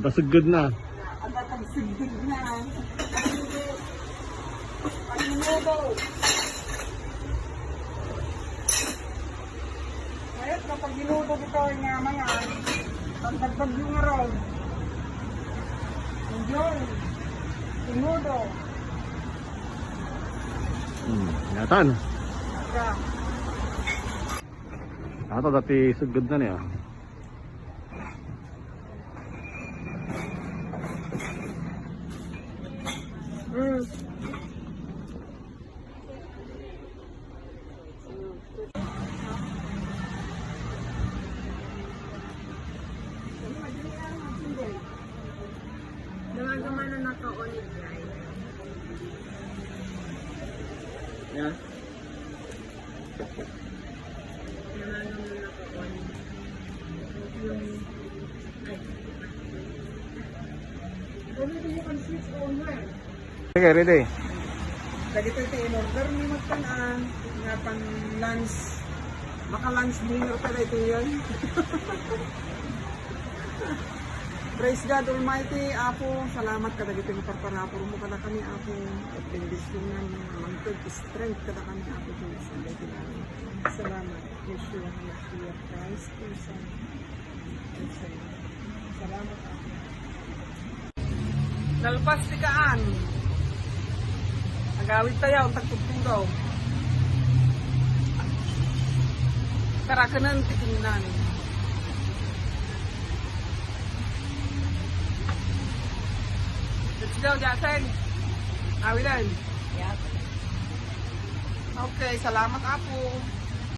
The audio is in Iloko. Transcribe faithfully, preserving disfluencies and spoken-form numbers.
Basugod na. Ang pagsigdig na. Pagnudo. Kahit kapag ginudo dito, nga mga pagbagbagyo nga raw. Enjoy. Ginudo. Hmm, yatan. Yeah. Ato dati sugod na niya. Mm. Dumagama na nakaon ni Jai. Yeah. Dumagama na nakaon. Yung, ay. Sige, ready. Dagitoy ti in-order mi, magtan-an nga pan lunch. Maka lunch dinner pa daytoy yan. Praise God Almighty, Apo. Salamat kadagitoy nga parparapurmo kadakami, Apo. At bendisyonam, mangted strength kadakami, Apo Dios. Salamat. Yeshua HaMashiach Christ, your Son. Yes, sir. Salamat, Ate. Nalpas ti kaan. Agawid tayo, ang tagtugtugaw. Karakanan ti kingnan. Let's go, Jasen. Awilan. Yep. Okay, salamat, Apo.